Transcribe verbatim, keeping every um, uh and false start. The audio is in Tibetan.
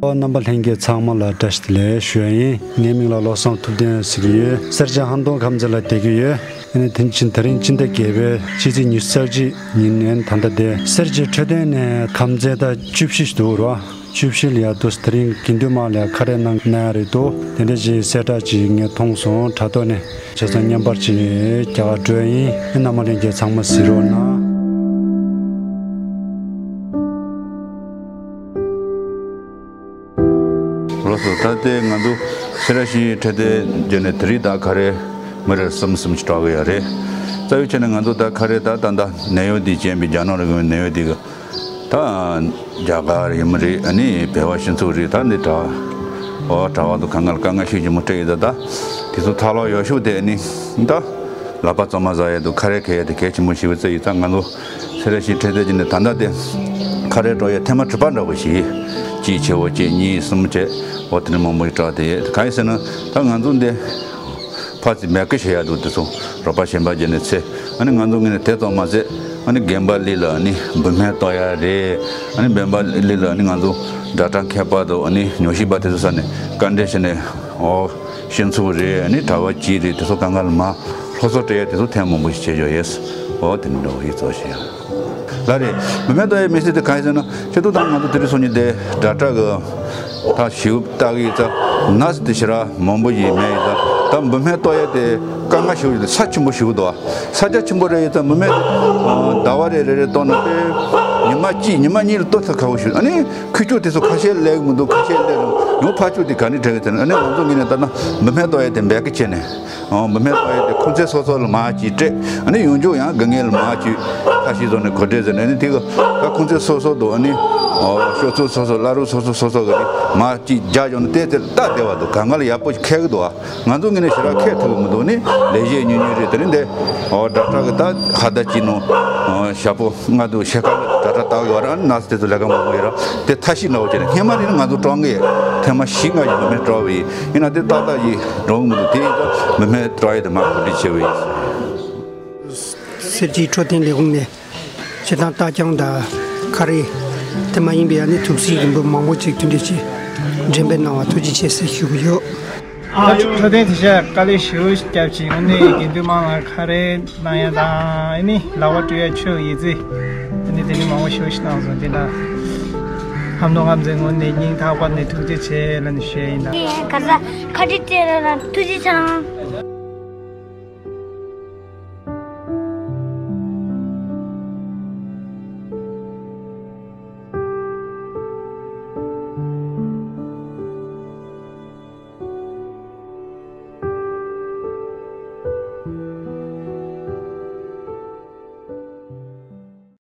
ཨོ། རྣམ་པ་ལྷན་རྒྱས་ཚང་མ་ལ་བཀྲ་ཤིས་བདེ་ལེགས་ཞུ་ཡ་ཡིན། ངའི་མིང་ལ་བློ་བཟང་ཐུབ་བསྟན་ཟེར་གྱི་ཡོད། སེར་བྱེས་ཧང་ཏོང་ཁམས་ཚན་ལ་བསྡད་ཀྱི་ཡོད། ཨ་ནི་དེ་ཕྱིན་དེ་རིང་སྤྱི་ཟླ་བརྒྱད་པའི་ཕྱི་ཚེས་ཉི་ཤུ་རྩ་གཅིག་ཉིན་ནས་ད་ལྟ་དེ་སེར་བྱེས་འཕྲོད་བསྟེན་ནས་ཁམས་ཚན་ད་བཅུ་བཞི་ཞིག་འདུག་རོ། བཅུ་བཞི་ལ་ཡ་དུས་དེ་རིང་དགེ་འདུན་དམངས་ལ་ཡ་ཁ་རས་གནང་གནང་ཡ་རེད་འདུག་དེ་འདྲ་ཞིག་གསལ་བསྒྲགས་ཅིག་ངས་མཐོང་སོང་། དྲ་ཐོག་ནས་བྱས་ཙང་བརྙན་པར་ཅིག་རྒྱག་ག་འགྲོ་ཡ་ཡིན། རྣམ་པ་ལྷན་རྒྱས་ཚང་མ་གཟིགས་རོགས་གནང་། ལགས་སོ། ད་ལྟའི་ང་ཚོ་སེར་བྱེས་འཕྲོད་བསྟེན་བརྒྱུད་ནས་དེ་རིང་ད་ཁ་རས་མི་རེར་གསུམ་གསུམ་ཞིག་སྤྲོད་ཀྱི་ཡོད་རེད། རྩ་བའི་ཆ་ནས་ང་ཚོ་ད་ཁ་རས་ད་ད་ད་ནད་གཡོག་འདི་ཅན་པའི་རྒྱ་ནག་རིག་གཞུང་ནད་གཡོག་འདི་གི་ད་རྒྱ་གར་ཡིན་མི་རེད། ཨ་ནི་བལ་བ་ཤིང་ཚུགས་རེད། ད་འདི་གྲྭ་ཨོ་གྲྭ་བ་ཚོ་གང་ག་ལ་དཀའ་ངལ་ཤུགས་ཆེན་པོ་འཕྲད་ཡོད། ད་ད་དེ་ཚོ་ཐར་ལོ་ཡོ་ཤུགས་དེ་ནི་ད་ལག་པ་བཙོ་མ་ཟ་ཡ་དུ་ཁ་རས་གྱོན་ཡ་དེ་གལ་ཆེན་པོ་ཞིག་རེད་བརྩི་ཡོད། ད་ང་ཚོ་སེར་བྱེས་འཕྲོད་བསྟེན་བརྒྱུད་ནས་ད་ལྟ་དེ་ཁ་རས་སྤྲོད་ཡ་ཐེངས་མ་དྲུག་པ་འདྲ་བོ་ཞིག་གཅིག་བྱས་འོ་གཅིག་གཉིས་གསུམ་བྱས་འོ་དེ་ནས་མང་པོ་ཞིག་སྤྲོད་དེ་ཡོད། གང་ཡིན་ཟེར་ན་ད་ང་ཚོ་འདི་ཕར་ཚུར་མེག་གི་བྱེད་ཡ་འདུག་དེ་ཚོ་རོགས་པ་གཞན་པ་བརྒྱུད་ནས་ཚེ་ཨ་ནི་ང་ཚོ་ངོས་ནས་དེ་ཙམ་མ་ཟད་ཨ་ནི་རྒན་པ་ལི་ལ་ཨ་ནི་འབུ་སྨན་གཏོང་ཡ་རེད། ཨ་ནི་རྒན་པ་ལི་ལ་ཨ་ནི་ང་ཚོ་ཌོག་ཊར་མཁས་པ་དང་ཨ་ནི་ཉོག་ཤེས་པ་དེ་ཚོ་ས་ནས་བཀའ་འདྲི་བྱས་ནས་ཨོ་ཤིང་ཚུགས་རེད། ཨ་ནི་གྲྭ་བ་གཅིག་རེད། དེ་ཚོ་གང་ག་ལ་མ་སློབ་གསོ་སྤྲད་ཡ་དེ་ཚོ་ཐེངས་མང་པོ་ཞིག་བྱས་ཡོད་ཡེས། ཨོ་དེ་འདྲ་བོ་ཡིན་ཚོ་ཞེས། ལགས་རེད། འབུ་སྨན་གཏོང་ཡའི་དམིགས་བསལ་དེ་གང་ཡིན་ཟེར་ན་ཁྱེད་ཚོ་དང་ང་ཚོ་དེ་རིང་སང་ཉིན་དེ་ཌོག་ཊར་གི་ད་ཞིབ་ལྟ་གི་ཡིན་ཙང་ནར་སི་དེ་ཞེ་དྲག་མང་པོ་ཞིག་མེད་ཡིན་ཙང་ད་འབུ་སྨན་གཏོང་ཡ་དེ་དཀའ་ངལ་ཞེ་པོ་ཞིག་འདུག་ས་ཆེན་པོ་ཞེ་པོ་འདུག་ས་རྒྱ་ཆེན་པོ་རེད་ཡིན་ཙང་འབུ་སྨན་དེ་ཟླ་བ་རེ་རེ་རེ་གཏོང་ན་དཔེ་ཉི་མ་གཅིག་ཉི་མ་གཉིས་ལ་གཏོང་ཐུབ་ཁག་པོ་ཞིག་ཨ་ནི་ཁུ་བྱུག་དེ་ཚོ་ཁ་ཤས་སླེབས་མི་འདུག་ཁ་ཤས་སླེབས་རུང་ཡང་ཕར་ཕྱོགས་དེ་ག་ནས་དྲན་གི་ཟེར་ན་ཨ་ནི་ང་ཚོ་ངོས་ནས་ད་ལྟ་འབུ་སྨན་གཏོང་ཡ་དེ་འབད་གི་བྱས་ནས། ཨོ་འབུ་སྨན་གཏོང་ཡ་དེ་ཁུངས་སྐྱེལ་སོ་སོ་ལ་མར་ཅིག་སྤྲད། ཨ་ནི་ཡོང་རྒྱུ་ཡང་དགོས་ངེས་ལ་མར་ཅིག་ཁ་ཤས་བཟོ་ནས་གོ་སྒྲིག་ཟེར་ནས་ཨ་ནི་དེ་ག་ད་ཁུངས་སྐྱེལ་སོ་སོ་དང་ཨ་ནི་ཨོ་སྤྱོད་ཚུལ་སོ་སོ་བླ་རུང་སོ་སོ་སོ་སོ་གི་ནི་མར་ཅིག་རྒྱག་ཡོང་ནས་བལྟས་ཚེ་ལྟ་བདེ་བ་འདུག་ག་ང་ལ་ཡག་པོ་ཞིག་འཁེལ་གི་འདུག་ཨ་ང་ཚོ་ངོས་ནས་ཞེ་དྲག་འཁེལ་ཐུབ་ཀྱི་མི་འདུག་ནི་ལས་བྱེད་ཉུང་ཉུང་རེད། དེ་རིང་འདི་ཨོ་ཌོག་ཊར་གི་ད་ཧ་ད་ཅིག་ནང་ཨོ་ཞག་པོ་ལྔ་དང་ཕྱེད་ཀ་ལ་ཌོག་ཊར་ལྟ་གི་ཡོད་ར། ཨ་ནི་ནར་སི་དེ་ཚོ་ལས་ཀ་མང་པོ་ཡོད་ར། དེ་ཐ་ཤི་འདྲ་བོ་བྱས་ནས་སྔོན་མ་ནས་ང་ཚོ་སྤྲོད་ཀྱི་ཡོད། ཐེངས་མ་བཞི་ལྔ་ཞིག་འབུ་སྨན་སྤྲོད་པ་ཡིན། ཡིན་ན་དེ་ཏག་ཏག་ཅིག་འགྲོ་གི་མི་འདུག་དེ་ཡིན་ཙང་འབུ་སྨན་སྤྲོད་ཡ་དེ་མར་གོ་སྒྲིག་བྱས་པ་ཡིན། སེར་བྱེས་འཕྲོད་བསྟེན་ལས་ཁུངས་ནས་སྤྱིར་བཏང་རྟགས་རྐྱང་དང་ཁ་རས་དེ་མ་ཡིན་པའི་ཨ་ནི་ཐུགས་སྲས་རིན་པོ་མང་པོ་ཅིག་དེ་འདྲ་ཅིག་འགྲེམས་སྤེལ་གནང་བར་ཐུགས་རྗེ་ཆེ་ཟེར་ཞུ་གི་ཡོད། ད་འཕྲོད་བསྟེན་དེ་ཤ་དཀའ་ལས་ཞེ་པོ་ཞིག་བརྒྱབ་ཅིང་ཨ་ནི་དགེ་འདུན་དམངས་ལ་ཁ་རས་གནང་ཡ་དང་ཨ་ནི་ལག་པ་བཀྲུ་ཡ་ཆུ་ཡི་ཙི་ཨ་ནི་དེ་ནི་མང་པོ་ཞེ་པོ་ཞིག་གནང་སོང་། དེ་འདྲ་ཧམ་ནོ་ཧམ་ཚེ་ངོས་ནས་སྙིང་ཐག་པ་ནས་ཐུགས་རྗེ་ཆེ་ལབ་ནས་ཞུ་ཡ་ཡིན་ད། ཁ་ས་ཁ་རས་སྤྲད་ར་ལ་ཐུགས་རྗེ་ཆེ་གནང་།